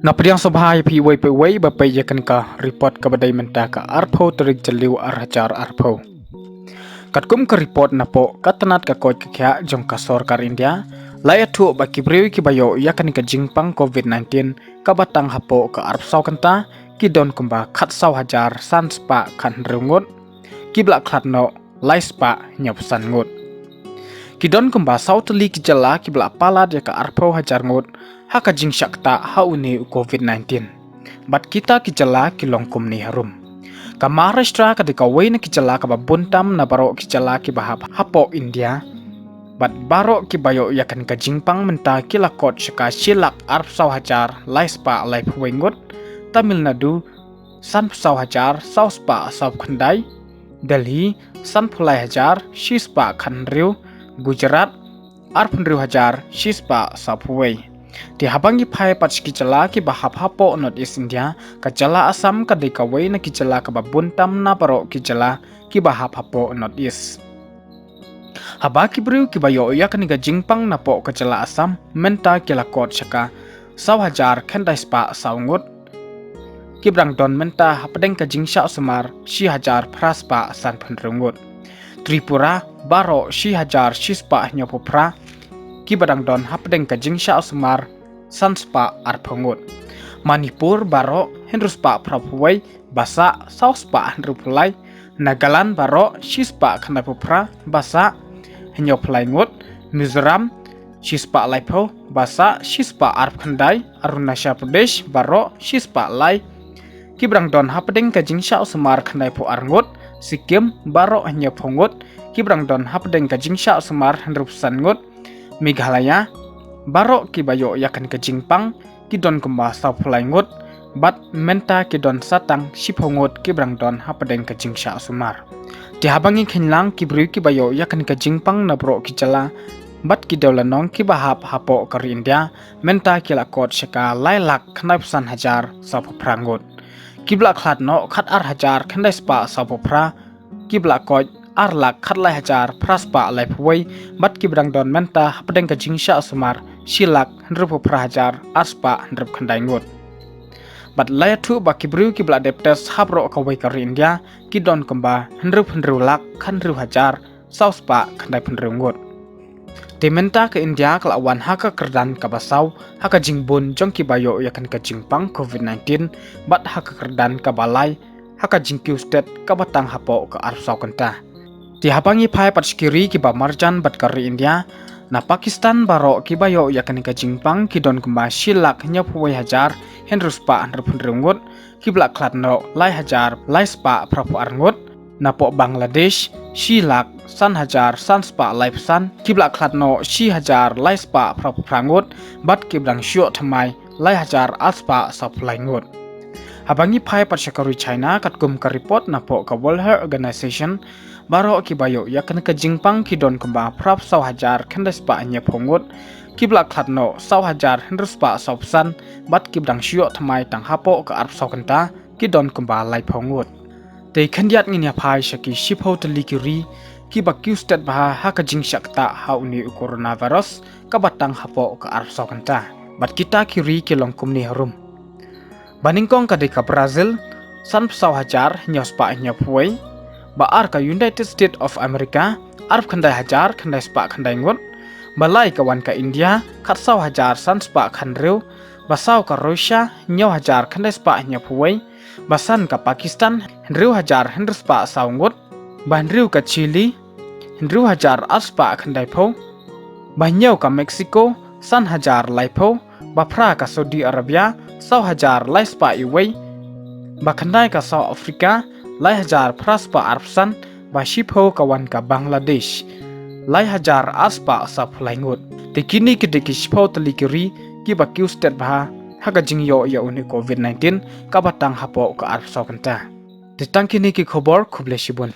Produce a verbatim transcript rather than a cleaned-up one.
Na pdiang sngewbha ïa phi uwei pa uwei ba peit ïa kane ka report kaba dei mynta ka arphew tarik Jylliew ar hajar arphew. Katkum ka report napoh ka tnat ka koit ka khiah jong ka sorkar India, la ïathuh ba ki briew kiba ïoh ïa kane ka jingpang covid nineteen kaba tang hapoh ka arphew saw kynta ki don kumba khatsaw hajar san spah khathynriew ngut, kiba la khlad noh lai spah hynñiewphew san ngut. Ki don kumba saw tylli ki jylla kiba la palat ïa ka arphew hajar ngut ha ka jingshah ktah ha une u covid nineteen. Bad kita ki jylla ki long kumne harum. Ka Maharashtra ka dei kawei na ki jylla kaba bun tam na baroh ki jylla kiba hap hapoh India. Bad baroh kiba ïoh ïa kane ka jingpang mynta ki la kot sha ka shi lak arphew saw hajar lai spah laiphew wei ngut. Tamil Nadu sanphew saw hajar saw spah sawphew khyndai, Delhi sanphew lai hajar shi spah khathynriew, Gujarat arphew hynriew hajar shi spah sawphew wei. Te haba ngi phai pat sha ki jylla kiba hap hapoh North East India, ka jylla Assam ka dei kawei na ki jylla kaba bun tam na baroh ki jylla kiba hap hapoh North East. Haba ki briew kiba ïoh ïa kane ka jingpang napoh ka jylla Assam mynta ki la kot sha ka saw hajar khyndai spah saw ngut, kiba dang don mynta hapdeng ka jingshah sumar shi hajar phra spah sanphew hynriew ngut. Tripura baroh shi hajar shi spah hynñiewphew phra, kiba dang don hapdeng ka jingshah sumar san spah arphew ngut. Manipur baroh hynriew spah phraphew wei, ba sah saw spah hynriewphew lai. Nagaland baroh shi spah khyndaiphew phra, ba sah hynñiewphew lai ngut. Mizoram shi spah laiphew, ba sah shi spah arphew khyndai. Arunachal Pradesh baroh shi spah lai, kiba dang don hapdeng ka jingshah sumar khyndaiphew ar ngut. Sikkim baroh hynñiewphew ngut, kiba dang don hapdeng ka jingshah sumar hynriewphew san ngut. Meghalaya baroh kiba ïoh ïa kane ka jingpang ki don kumba sawphew lai ngut, bad mynta ki don sa tang shiphew ngut kiba dang don hapdeng ka jingshah sumar. Te haba ngi kheiñ lang ki briew kiba ïoh ïa kane ka jingpang na baroh ki jylla bad ki dewlynnong kiba hap hapoh ka ri India, mynta ki la kot sha ka lai lak khyndaiphew san hajar sawphew phra ngut. Kiba la khlad noh khatar hajar khyndai spah sawphew phra, kiba la koit ar lak khatlai hajar phra spah laiphew wei, bad kiba dang don mynta hapdeng ka jingshah sumar shi lak hynriewphew phra hajar ar spah hynriewphew khyndai ngut. Bad la ïathuh ba ki briew kiba la dep test ha baroh kawei ka ri India ki don kumba hynriewphew hynriew lak khathynriew hajar saw spah khyndaiphew hynriew ngut. Te mynta ka India ka la wan ha ka kyrdan kaba saw ha ka jingbun jong kiba ïoh ïa kane ka jingpang covid nineteen, bad ha ka kyrdan kaba lai ha ka jingkiew stet kaba tang hapoh ka arphew saw kynta. Te haba ngi phai pat sha ki ri kiba marjan bad ka ri India, na Pakistan baroh kiba ïoh ïa kane ka jingpang ki don kumba shi lak hynñiewphew wei hajar hynriew spah hynriewphew hynriew ngut, kiba la khlad noh lai hajar lai spah phraphew ar ngut. Napoh Bangladesh shi lak san hajar san spah laiphew san, kiba la khlad noh shi hajar lai spah phraphew phra ngut, bad kiba dang shu ïoh thymmai lai hajar ar spah sawphew lai ngut. Haba ngi phai pat sha ka ri China, katkum ka report napoh ka World Health Organization, baroh kiba ïoh ïa kane ka jingpang ki don kumba phraphew saw hajar khyndai spah hynñiewphew ngut, kiba la khlad noh saw hajar hynriew spah sawphew san, bad kiba dang shu ïoh thymmai tang hapoh ka arphew saw kynta ki don kumba laiphew ngut. Te khyndiat ngin ïa phai sha ki shiphew tylli ki ri kiba kiew stet bha ha ka jingshah ktah ha une u coronavirus kaba tang hapoh ka arphew saw kynta. Bad kita ki ri ki long kumne harum. Ba nyngkong ka dei ka Brazil, sanphew saw hajar hynñiew spah hynñiewphew wei. Ba ar ka United States of America, arphew khyndai hajar khyndai spah khyndai ngut. Ba lai ka wan ka India, khatsaw hajar san spah khathynriew. Ba saw ka Russia, hynñiew hajar khyndai spah hynñiewphew wei. Ba san ka Pakistan, hynriew hajar hynriew spah saw ngut. Ba hynriew ka Chile, hynriew hajar ar spah khyndaiphew. Ba hynñiew ka Mexico, san hajar laiphew. Ba phra ka Saudi Arabia, saw hajar lai spah iwei. Ba khyndai ka South Africa, lai hajar phra spah arphew san. Ba shiphew ka wan ka Bangladesh, lai hajar ar spah sawphew lai ngut. Te kine ki dei ki shiphew tylli ki ri kiba kiew stet bha ha ka jingïoh ïa une covid nineteen kaba tang hapoh ka arphew saw kynta. Te tang kine ki khubor, khublei shibun.